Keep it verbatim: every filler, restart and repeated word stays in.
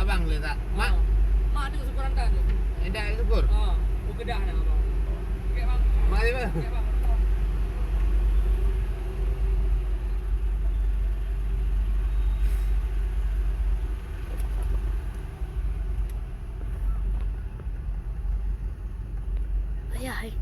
Abang le tak? Mak. Mak tu syukur hantar tu. Indak syukur. Ha, berkedah dah abang. Okey bang. Mak dia bang. Okey bang. Ayah, hai.